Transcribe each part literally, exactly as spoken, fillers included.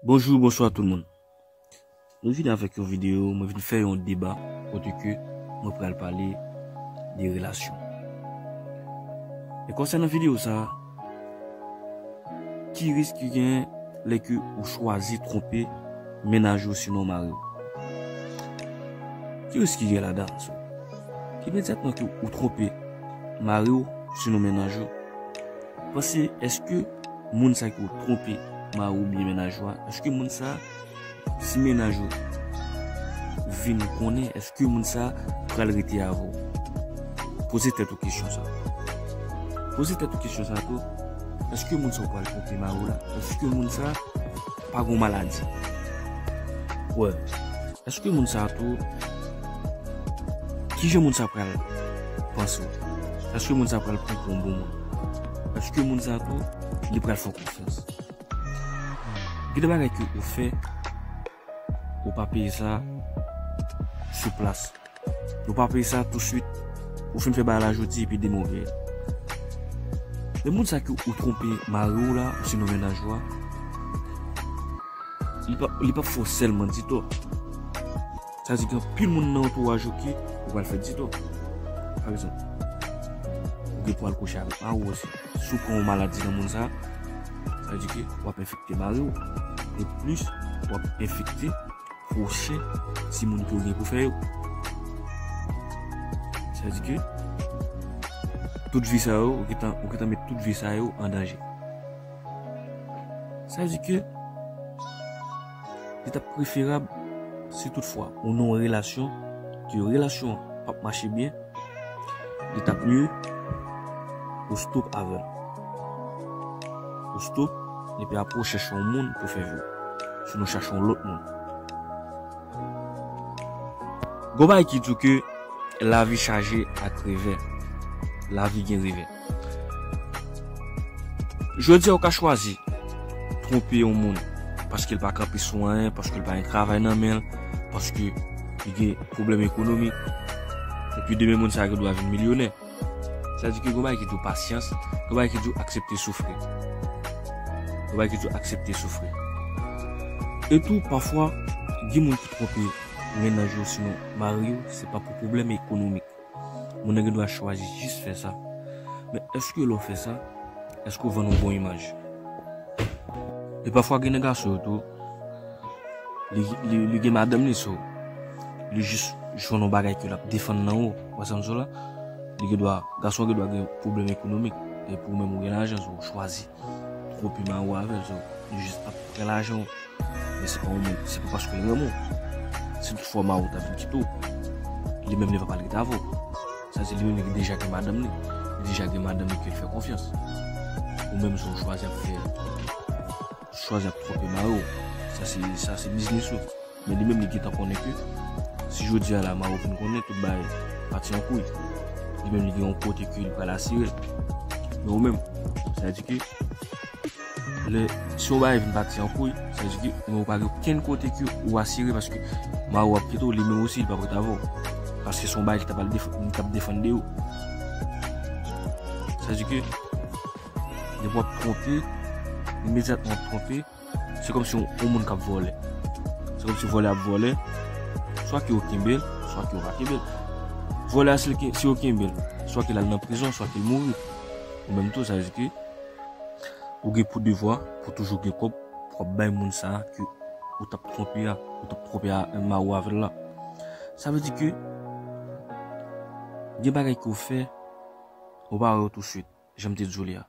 Bonjou, bonswa tout moun. Nou vin avèk yon videyo, mwen vin fè yon deba kote ke mwen pral pale de relasyon. E konsènan videyo sa, ki risk ki genyen lè ke ou chwazi twonpe mennaj ou sinon mari w? Ki risk ki genyen ladan? So, imedyatman ke ou twonpe mari w sinon mennaj ou, panse, èske moun sa ke ou twonpe mari w oubyen mennaj ou a, èske moun sa, si mennaj ou vin konnen, èske moun sa pral rete avè w? Poze tèt ou kesyon sa. Poze tèt ou kesyon sa tou. Èske moun sa ou pral twonpe mari w la, èske moun sa pa gon maladi? Wè. Èske moun sa tou, kijan moun sa pral panse w? Èske moun sa pral pran pou yon bon moun? Èske moun sa tou, li pral fè w konfyans? Gen de bagay ke ou fè, ou pa peye sa sou plas. Ou pa peye sa touswit. Ou fin fè bagay la jodi epi demen ou peye. Men moun sa ke ou twonpe mari w la, ou sinon mennaj ou a, li pa, li p ap fè w sèlman di tò. Sa vle di gen anpil moun nan antouraj ou ke ou pral fè di tò. Pa egzanp, ou gen pou al kouche avèk mari w osi. Si w pran yon maladi nan moun sa, sa vle di ke w ap enfekte mari w. E plis, w ap enfekte pwochen timoun ke w gen pou fè yo. Sa vle di ke tout vi sa yo, ou gentan, ou gentan met tout vi sa yo an danje. Sa vle di ke li t ap preferab si toutfwa ou nan yon relasyon, ke relasyon an p ap mache byen, li t ap mye ou stop avè l. Ou stop, epi apre w chèche yon moun pou fè vi w. Sinon, chache yon lòt moun. Gon bagay ki di w ke lavi chaje ak revè. Lavi gen revè. Jodi a, ou ka chwazi twonpe yon moun paske l pa kanpe sou anyen, paske l pa gen travay nan men l, paske li gen pwoblèm ekonomik. Epi demen moun sa a gen dwa vin milyonè. Sa vle di ke gon bagay ki di w pasyans, gon bagay ki di w aksepte soufri. Gon bagay ki di w aksepte soufri. E tou, pafwa, gen moun ki twonpe mennaj yo, sinon mari yo, se pa pou pwoblèm ekonomik. Moun nan gen dwa chwazi jis fè sa. Men èske lè w fè sa, èske w vann yon bon imaj? E pafwa gen de gason yo tou, li, li, li gen madanm li, so, li jis jwenn yon bagay ke l ap defann nan ou. Ou wè sa m di w la? Li gen dwa, gason an gen dwa gen pwoblèm ekonomik. Epi ou menm ou gen lajan, so, ou chwazi twonpe mari w avè l, so, li jis ap pran lajan w. Men se pa yon moun, se pa paske l renmen w. Si toutfwa mari w ta vin kite w, li menm li pa pral rete avè w. Sa se li menm li deja gen madanm li. Li deja gen madanm li ke l fè konfyans. Ou menm si w chwazi ap fè, chwazi ap twonpe mari w, sa se, sa se biznis ou. Men li menm li gentan konnen ke si jodi a la mari w vin konnen tout bagay pati an kouy, li menm li gen yon kote ke li pral asire l. Men ou menm, sa vle di ke lè, si yon bagay vin pati an kouy, sa vle di ke ou menm ou pa gen okenn kote ke ou asire paske mari w ap kite w, li menm osi li p ap ret avè w. Paske se yon bagay ki t ap al def-, li t ap defann de ou. Sa vle di ke depi w ap twonpe, imedyatman w ap twonpe, se kòmsi yon, yon moun k ap vòlè. Se kòmsi vòlè ap vòlè, swa ke yo kenbe l, swa ke yo pa kenbe l. Vòlè a, si l ken-, si yo kenbe l, swa ke l al nan prizon, swa ke l mouri. Ou menm tou, sa vle di ke ou gen pou devwa pou toujou gen kòb pou w ap bay moun sa a ke ou t ap twonpe a, ou t ap twonpe a, mari w avè l la. Sa vle di ke gen bagay ke w fè, ou pa wè yo touswit, jan m te di w li a.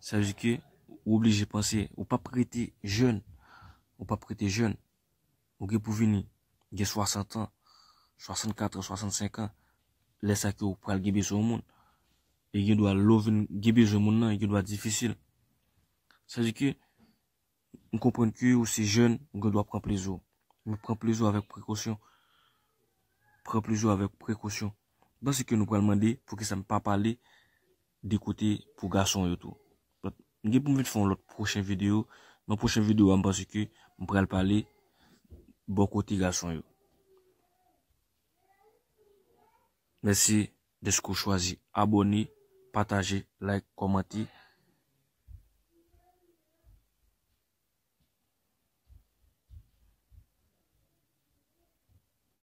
Sa vle di ke ou oblije panse, ou p ap rete jèn, ou p ap rete jèn. Ou gen pou vini gen swasant an, swasannkat an, swasannsenk an, lè sa ke ou pral gen bezwen yon moun. E gen dwa lè w vin gen bezwen moun nan, e gen dwa difisil. Sa vle di ke m konprann ke ou se jèn, ou gen dwa pran plezi w. Men pran plezi w avèk prekosyon. Pran plezi w avèk prekosyon. M panse ke nou pral mande poukisa m pa pale de kote pou gason yo tou. Donk, m gen pou m vin fè yon lòt pwochen videyo. Nan pwochen videyo a, m panse ke m pral pale bò kote gason yo. Mèsi dèske w chwazi abòne, pataje, like, kòmante.